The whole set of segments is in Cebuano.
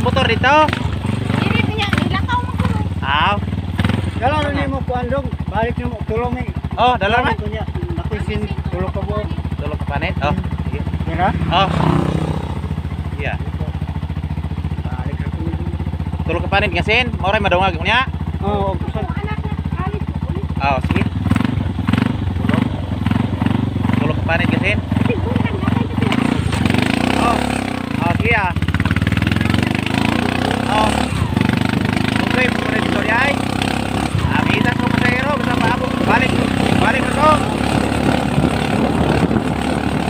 Motor dito. Dili niya ilakaw mo ko. Aw. Dala rin mo kuan dong. Balik nimo tulong ni. Oh, dala man. Kunya nakuisin tulo ka buok. Tulog ka panit. Oh, sige. Mira. Oh. Iya. Balik ra ko. Tulog ka panit ngasin. Mao ray madungag unya. Oh, usan. Anak na alis mo ulit. Oh, sige. Tulog. Tulog ka panit ngasin. Buntag na kay kasi. Oh. Oh, sige ah. Oh. Okay, muna dito ay. Amita ko pasahero, basta paabot. Balik, balik na to.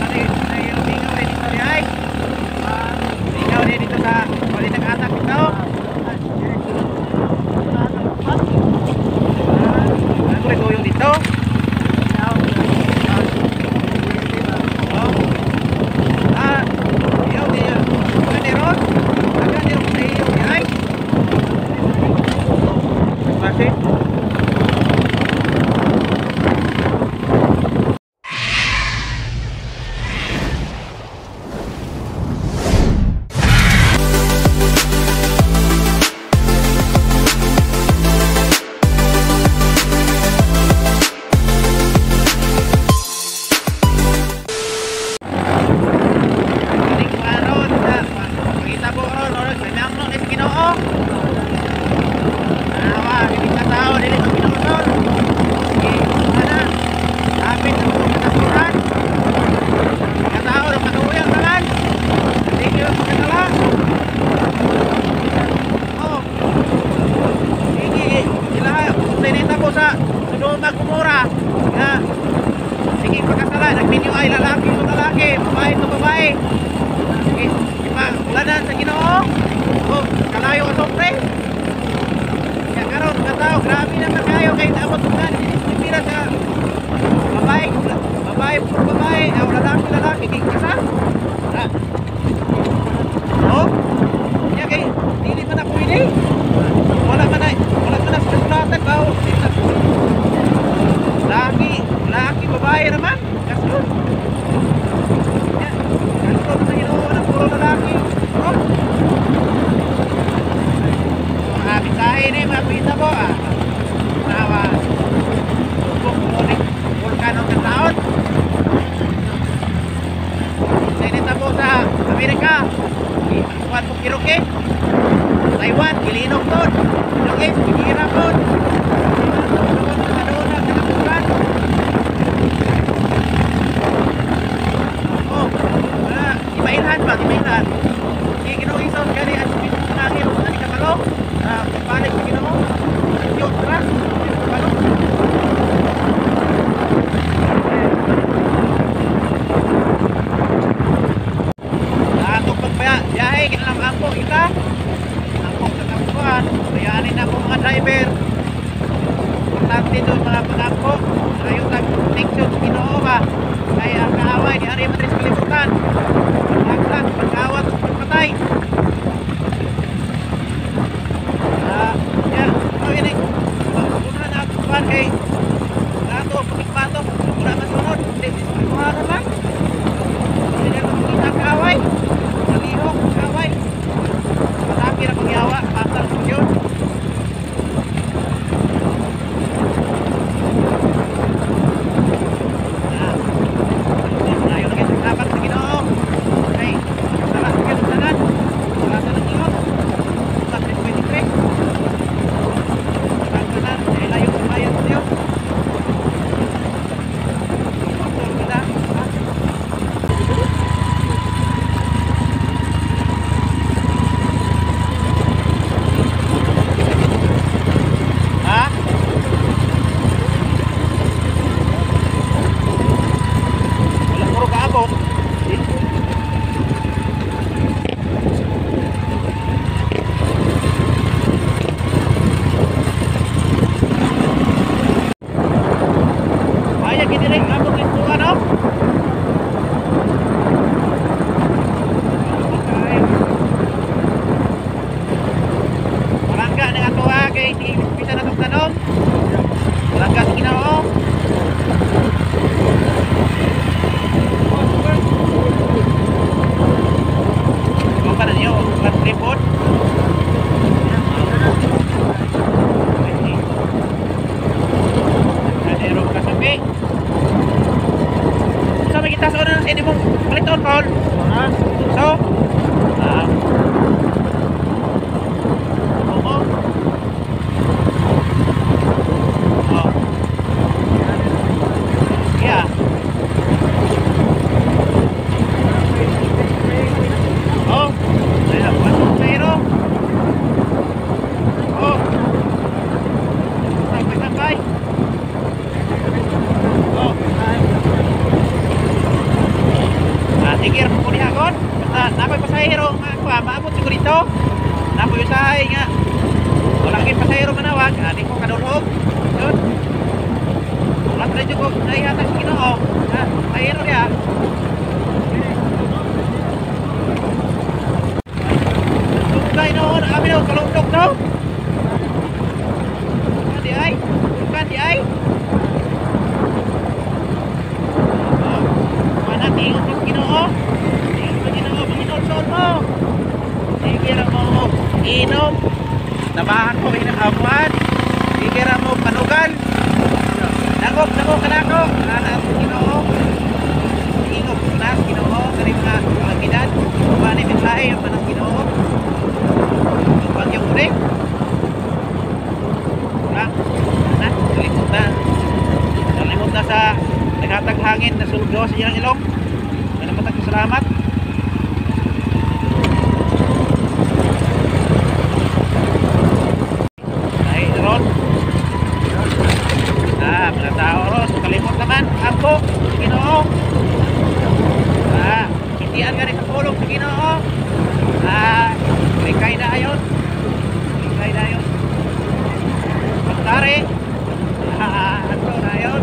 Ano pasahero, bingaw rin dito ay. Bingaw rin dito sa balik nag-atak dito. Ano rin tuyong dito? Oh. Ah, iyaw niya. Ano ron? Ano ron sa iyo ay? Kasi kita po ron, ron, sa inang nung is Ginoo. Awa, dili ka tao, dili ka Ginoo ron. Sige, ana. Lapit na mo katasuran. Ka tao ro paguyang tanan. Hindi kayo pagkatala. Oh. Sige, sila sinita ko sa Sodoma Gomora. Nga. Sige, pagkasala, nagminyo ay lalaki to lalaki, babae to babae. Sige, ipagulanan sa Ginoo. Oh, kalayo ang sopre. Kaya karon mga tao, grabe naman kayo kay naabot ko na pila sa babae, babae, puro babae, aw lalaki, lalaki, kay kasa. Ah. Oh. Kaya kay dili man na pwede. Wala man na sa kasulatan ba? Laki, laki, babae naman. Kasunod. Ya, kasunod sa Ginoo na puro lalaki. Oh. Mga mensahe ni mga pita po ah. Nawa. Tubok mo ni vulkano ng taon. Sinita po sa Amerika. Kuan po Kiroke. Taiwan, Gilinok to. Kiroke, Gigira po. Oh, imailhan ba? Imailhan. Sige, Ginoo Isos, gani ang pinangin mo sa kabalo. Balik sa Ginoo. Diyos ra. Kabalo. Atong pagbiyahe, kinalang ampo kita. Ampo sa kabukuan. Bayanin na po mga driver. Importante doon mga pag-ampo. Ayaw tag protection sa Ginoo ba. Kaya ang kaaway ni Ari Madrid sa kalibutan. Paglag, pag-awat, pagpatay. Ya, oh ini. Una na kuan kay nato pagpatok, wala masunod. Hindi kuha lang. Hindi na makita ang kaaway. Malihok kaaway. Malaki na pagyawa, pasar sa yun. Ayaw na kayo sa Ginoo. Ay, kasala sa kayo tanan. Kasi di mong paliton, Paul. Ha? So, oo. Oh. Yeah. Oh. Ayan, 1.0. Oh. Sampay, sampay. Oh. Tigir mo ko diha kon. Basta nakoy pasahero nga kuha, maabot siguro dito. Nakoy usahay nga. Wala kay pasahero manawag, di ko kadulhog. Yun. Wala pa rin ko naihatag sa Ginoo. Ha, pasahero diha. Tugay noon, abi daw kalungdok daw. Di ay, bukan di ay. Oh, mana tingon ko sa Ginoo. Tingon ko Ginoo, manginulsol mo. Sige ra mo inom. Nabahan ko hinakabuan. Sige ra mo panugan. Dagop dagop kanako. Ana sa Ginoo. Ingop na sa Ginoo kani mga kalamidad. Kuan ni mensahe ang panas Ginoo. Bagyo ko rin. Ha? Na, kalimot na. Kalimot na sa naghatag hangin na sulgo sa ilang ilong. Kalimutan ko salamat. Ay, ron. Mga tao ron. So, kalimot naman. Ampo sa Ginoo. Hitian ka rin sa pulong sa Ginoo. Likay na ayon. Likay na ayon. Pagtari. Ano na ayon.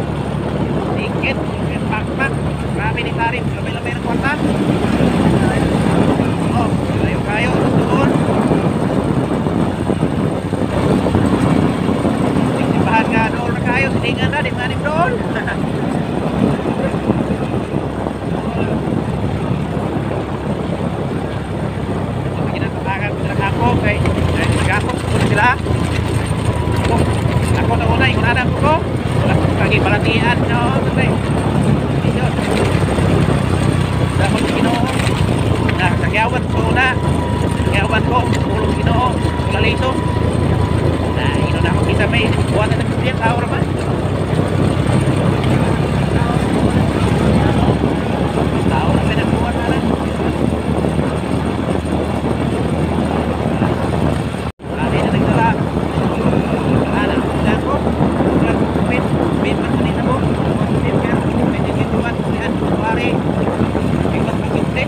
Dikit, dikit, pakpak. Marami ni Tari. Lamay-lamay ng kwarta. Oh, layo kayo. Doon. Simbahan nga doon na kayo. Silingan na. Di manim doon. Ginatapakan ko sila kako. Kay nagakop ko sila. Ako na una. Ikunanan ko ko. Wala ko kagi balatian. No, dito. Dapat Ginoo. Na sakyawan ko una. Sakyawan ko. Pulong Ginoo. Wala liso. Na ino na ako kita may buwan na nagsiyan tao raman. Tao na may nagbuwan na lang. Wala na nagdala. Wala na nagdala ko. Wala ko kumit. Kumit man kanina ko. September 2021. Kulihan. January. Biglang pagkinte.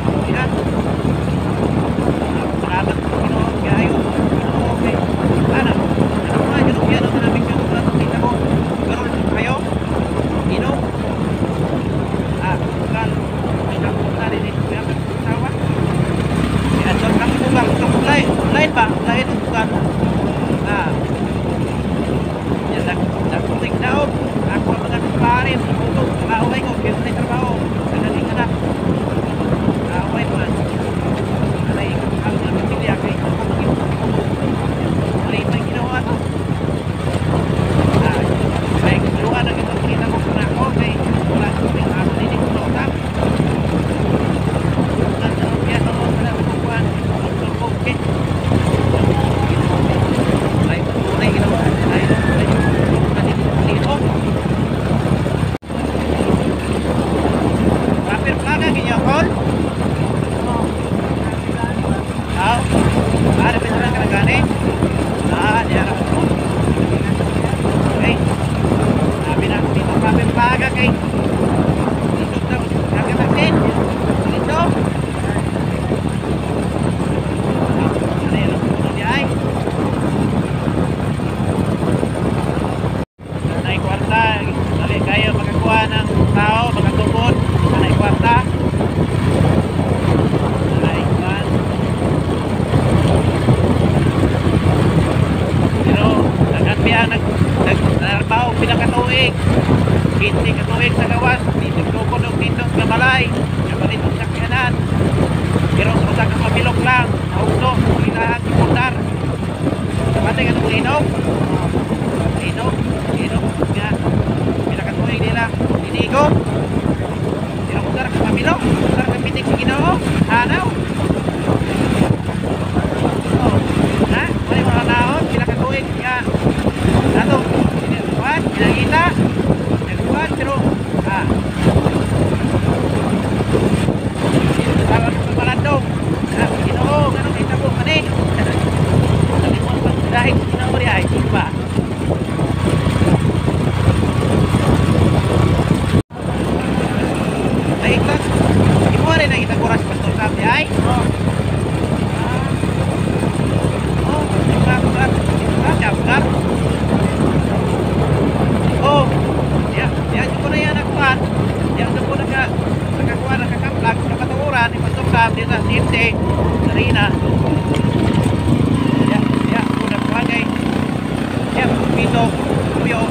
Kulihan. Salamat ko Ginoo. Kayo. Ginoo. Okay. Ana. Ano nga? Ganun yan. Ano namin siya. Wala kita ko. Ganun kayo. Inom. Bukan. Ako na rin. Kaya nagsawa. Si Anton kami bukan. Lain. Lain ba? Lain ang bukan. Yan. Nagtuting daog. Ako ang mga kumpare. Utog. Kaaway ko. Kaya sa trabaho. Nagaling anak. Kaaway man. Alay. Ang mga pamilya. Kaya ako maging alay pa yung ginawa to. Ay, kasaluan na kita kita ko kung ako. Kaya wala ko. May asa din ko sa utang. Ilo, sar ka pitik sa Ginoo. Hanaw. Oh, na, wala mo naon, pila ka tuig nga ato kuan, pinangita. Nagkuan pero ah. Tawag ko malandong. Ah, Ginoo, nganong hitabo kani? Sabi mo pag dahil sa Ginoo ri ay, di ba? Ay, iklas. Imo rin ang itaguras, Pastor Sam, di ay? Oh. Oh, grab, grab. Grab, grab. Oh, ya, ya, ko na yan nakuan. Ya, ko naka nakakuan, nakakaplag, nakatuuran ni Pastor Sam dito sa CMC, Sarina. Ya, ya, ko nakuan kay. Ya, piso, puyo.